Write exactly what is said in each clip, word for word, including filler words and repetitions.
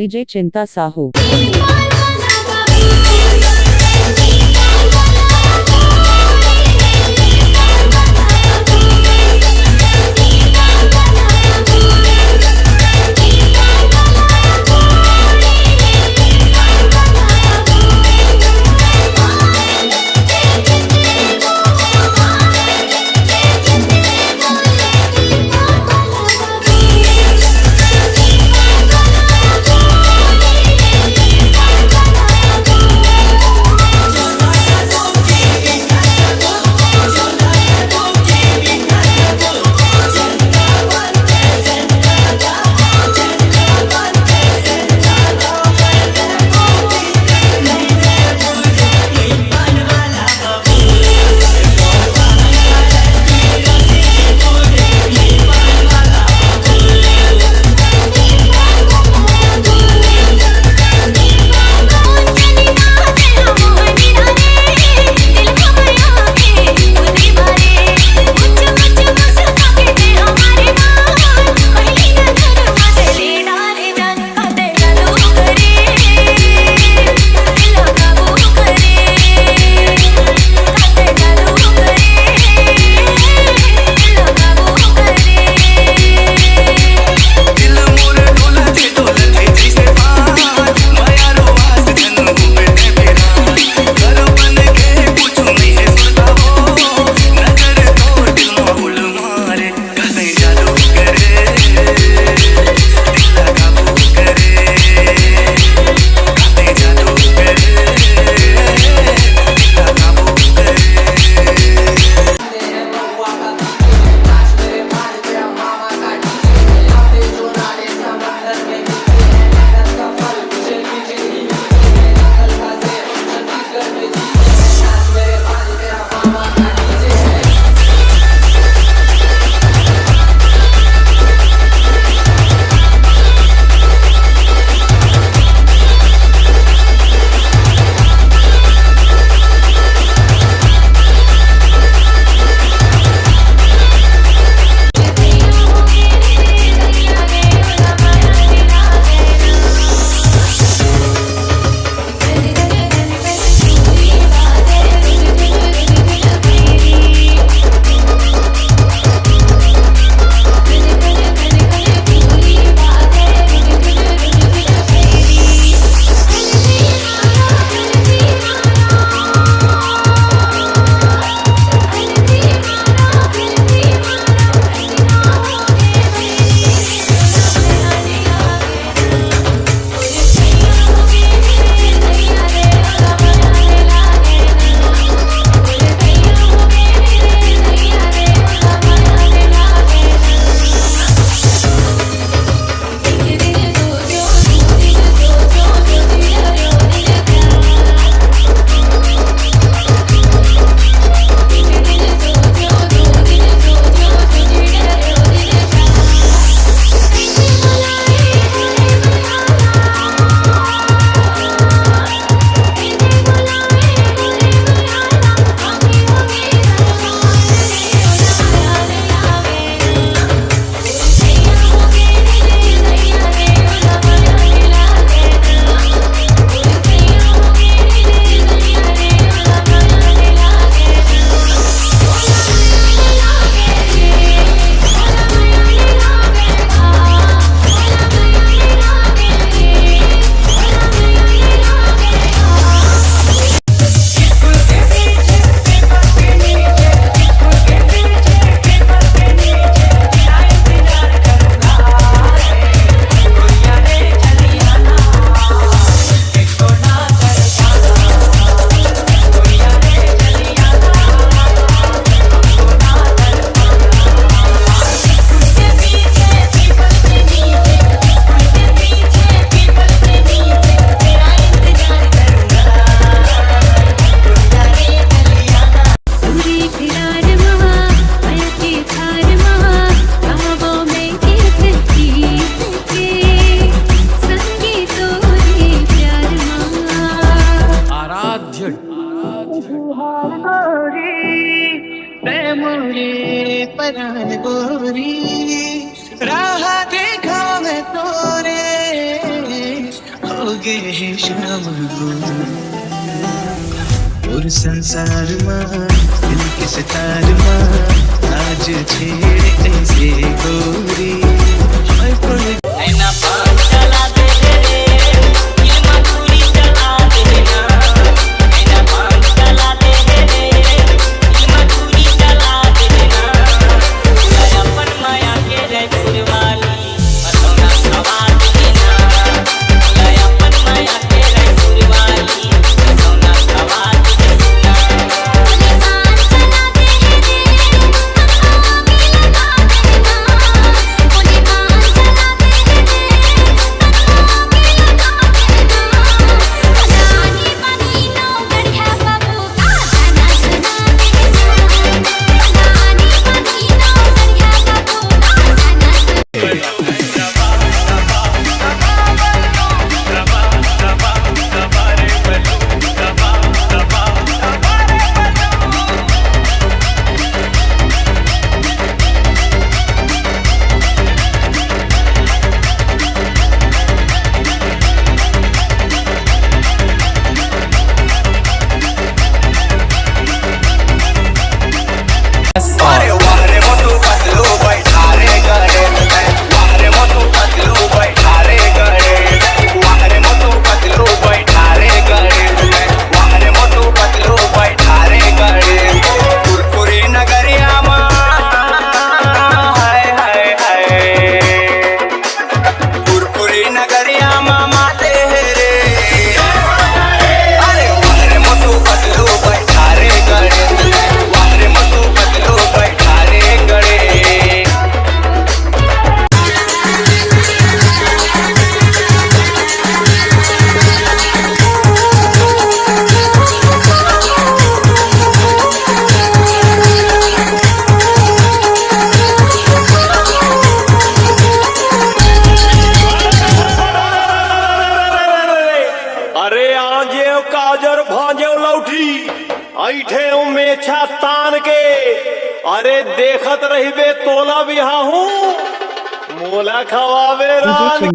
विजय चिंता साहू। आराध्य। गोरी, तै मोरे परान गोरी, राह देखा मैं तोरे। गे हे शाम हो। मोर संसार मा, दिल के सितार मा, आज छेड़े ऐसे गोरी। मैं तो अरे आजेव काजर भांजेव लौठी, ऐठे मेछा तान के। अरे देखत रहिबे तोला बिहाहूं, मोला खवावे रानी।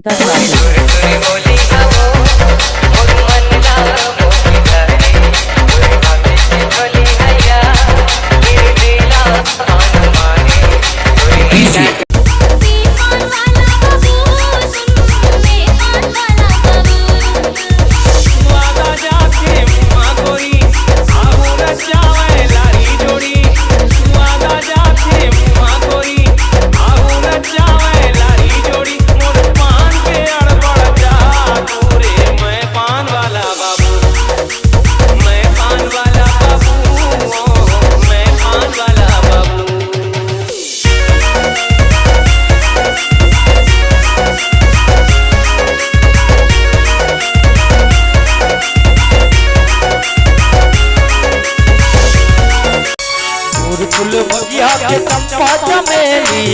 मोर फूल बगिया के चंपा चमेली,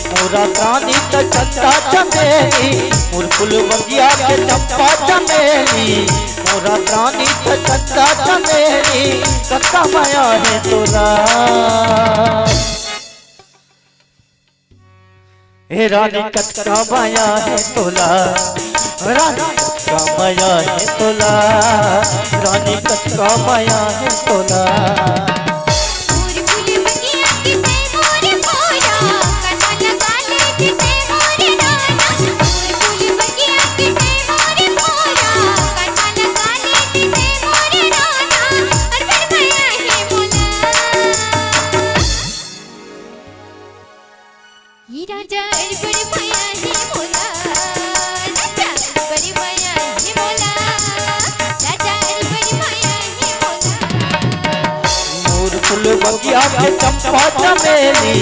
मोरा रानी त चंदा चमेली। मोर फूल बगिया के चंपा चमेली, मोरा रानी त चंदा चमेली। कतका मया हे तोला। हे रानी कतका मया हे तोला, रानी कतका मया हे तोला, रानी कतका मया हे तोला। ये राजा अरे बड़ी मया हे मोला, राजा अरे बड़ी मया हे मोला, राजा अरे बड़ी मया हे मोला। मोर फूल बगिया के चंपा चमेली,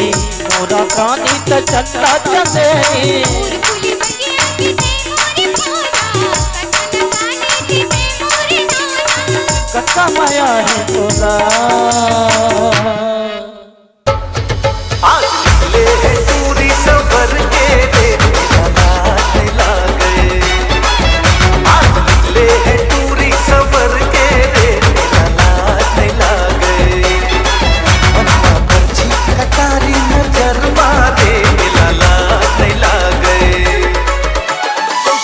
मोरा रानी त चंदा चमेली। मोर फूल बगिया के ते मोरे मोरा, कतन काले के ते मोरे नाना। कतका मया हे तोला। आज निकले हे टूरी सबर के रे, मेला लाज नइ लागे। आज निकले हे टूरी सबर के रे, मेला लाज नइ लागे। मनवा पर्ची कटारी नजर मारे, मेला लाज नइ लागे।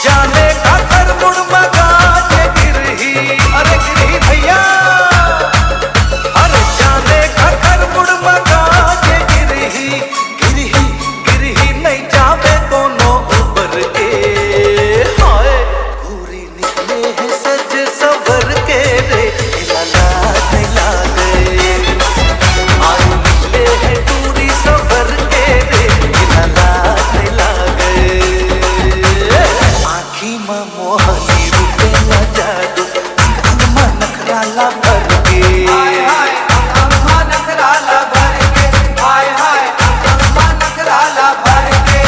जाने काकर मुड़ मगा मोहनी रूपे ला जादू, अंग अंग मा नखरा ला भर के। हाय हाय, अंग अंग मा नखरा ला भर के। हाय हाय, अंग अंग मा नखरा ला भर के।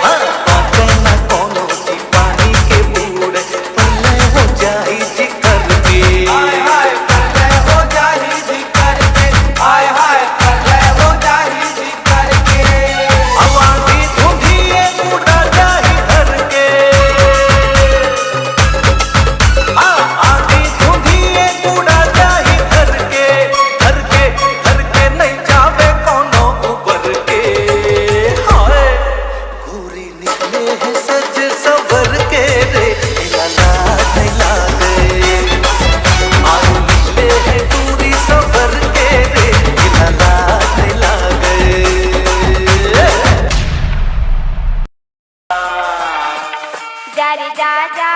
हाँ, बाटे ना कोनो जी पानी के बूड़े, प्रलय हो जाही जी करके। हाय हाय, प्रलय हो जाही जी करके। हाय हाय, प्रलय हो जाही जी करके। अब आंधी धुंधी एक उड़ा जाही धर के। हाँ, आंधी धुंधी एक उड़ा जाही धर के, धर के, धर के नहीं जावे कोनो उबर के। हाय, गोरी निकले हे सज सवर के रे, एला लाज नहीं लागे। आऊ निकले हे दूरी सवर के रे, एला लाज नहीं लागे। जा रे जा जा।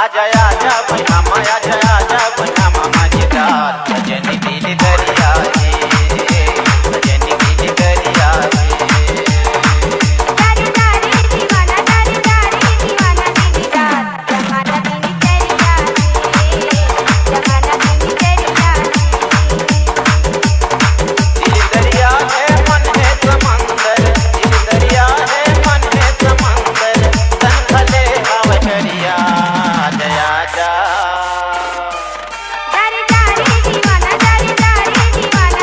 आजा आजा बहिना मा, आजा आजा बहिना मा, माझी डार सजनी दिल दरिया रे, सजनी दिल दरिया रे। जा रे जा रे दीवाना, जा रे जा रे दीवाना, दिल डार जमाना दिल दरिया रे, जमाना दिल दरिया रे। दिल दरिया है, मन है समंदर, दिल दरिया है, मन है समंदर, तन भले हवा झरिया, आजा आजा। जा रे जा रे दीवाना, जा रे जा रे दीवाना,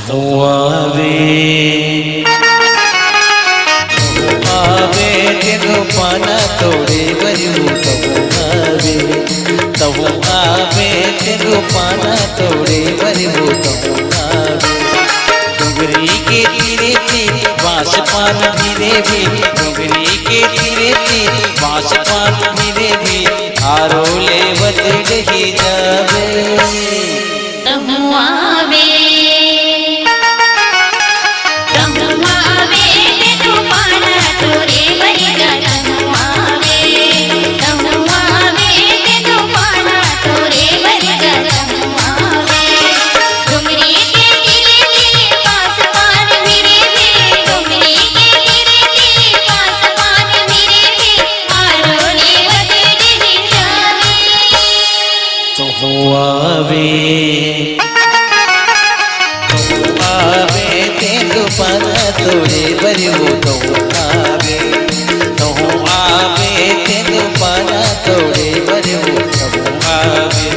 तहूँ आबे, तहूँ आबे, तेनो पाना तोड़े बर वो तहूँ आबे, तहूँ आबे, तेनो पाना तोड़े बर वो तहूँ आबे। डोंगरी के तीरे तीर बांस पान भिरे भी, डोंगरी के तीरे तीर बांस पान भिरे भी, आरो लेवत डही जाबे। तहूँ आबे, तहूँ आबे, तेनो पाना तोड़े बर गा, तहूँ आबे, तहूँ आबे, तेनो पाना तोड़े बर गा, तहूँ आबे। डोंगरी के तीरे तीरे बांस पान भिरे भी, डोंगरी के तीरे तीरे बांस पान भिरे भी, आरो लेवत डही जाबे। तहूँ आबे, तहूँ आबे, तेनो पाना तोड़े बर वो तहूँ आबे, तहूँ आबे, तेनो पाना तोड़े बर वो तहूँ आबे।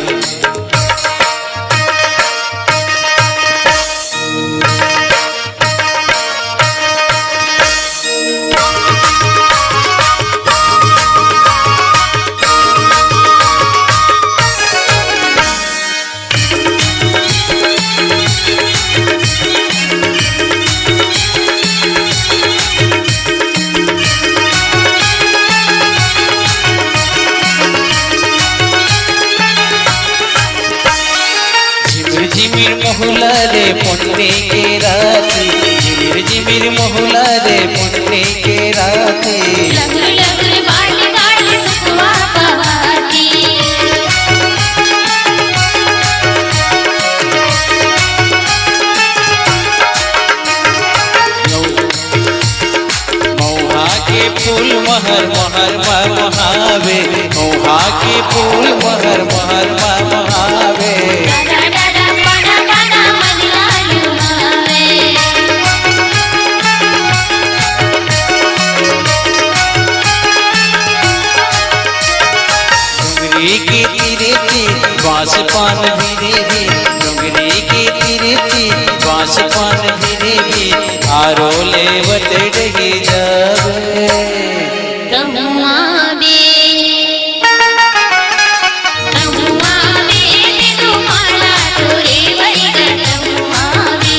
झिमिर झिमिर महुआ रे पुन्नी के राती, झिमिर झिमिर महुआ रे पुन्नी के राती। लंगुर लंगुर बाट बाट सुखवा पहाती। महुआ के फूल महर महर महमहावे, महुआ के फूल महर महर महमहावे। डोंगरी के तीरे तीर बांस पान भिरे भी, डोंगरी के तीरे तीर बांस पान भिरे भी, आरो लेवत डही जाबे। तहूँ आबे, तहूँ आबे, तेनो पाना तोड़े बर गा, तहूँ आबे,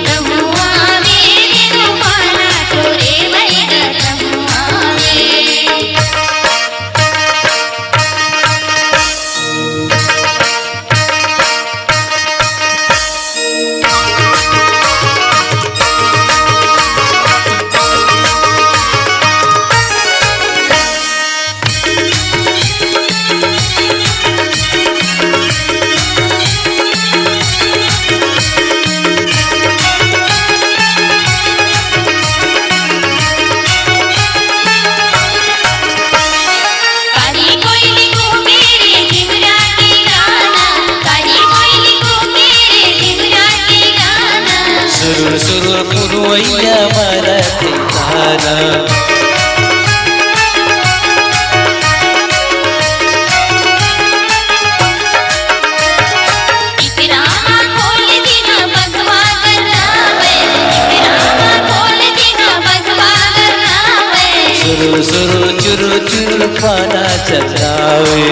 तहूँ आबे, तेनो पाना तोड़े बर गा, तहूँ आबे। काली कोइली कूके रे झिमरा के गाना, काली कोइली कूके रे झिमरा के गाना। सुरुर सुरुर पुरवैया मारत ताना। इकरामा खोल दिहा बघवा कर नावे, इकरामा खोल दिहा बघवा कर नावे। सुरु सुरु चुरु चुरु पाना चलावे।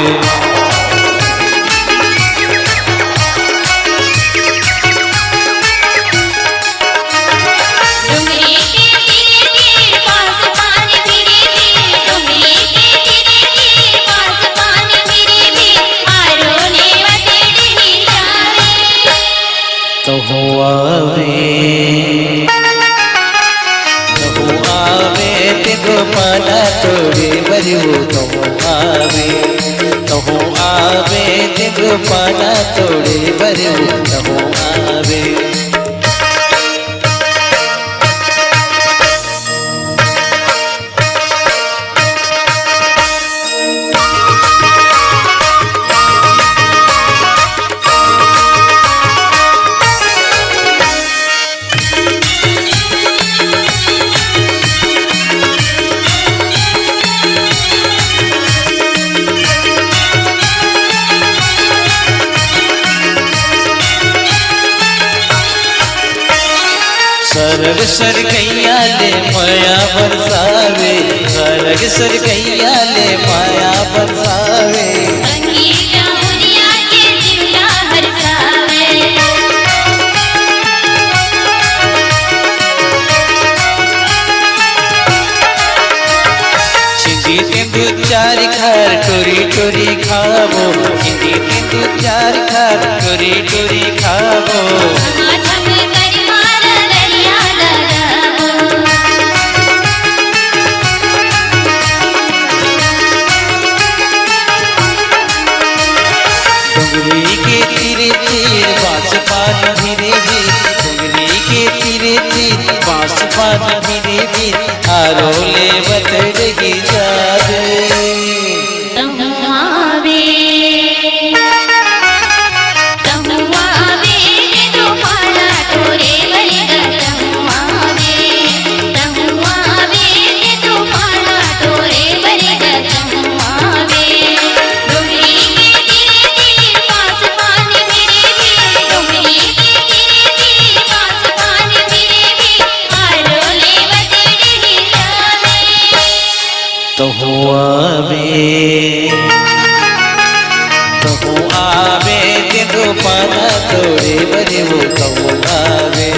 डोंगरी के तीरे तीर बांस पान भिरे भी, डोंगरी के तीरे तीर बांस पान भिरे भी, आरो लेवत डही जाबे। तहूँ आबे, तहूँ आबे, तेनो पाना तोड़े बर वो तहूँ आबे, तहूँ आबे, तेनो पाना तोड़े बर वो तहूँ आबे। सरग सरगैया ले माया बरसावे, सरग सरगैया ले माया बरसावे। संगीत मुनिया के जिंदा हरसावे। छिंदी तेंदू चार खार टोरी टोरी खाबो, छिंदी तेंदू चार खार टोरी टोरी खाबो। झमाझम करी मारा दरिया लगाबो। डोंगरी के तीरे तीर बांस पान भिरे भी, डोंगरी के तीरे तीर बांस पान भिरे भी, आरो लेवत रही जागे। तहुआ बे, तहुआ बे, दे दो पाला तोरे बरगा, तहुआ बे, तहुआ बे, दे दो पाला तोरे बरगा, तहुआ बे। डोंगरी के तीरे तीर बांस पान भिरे भी, डोंगरी के तीरे तीर बांस पान भिरे भी, आरो लेवत रही जागे। तहु आवे, तहु आवे, तेंदू पाना तोरे बरे वो तहु आवे।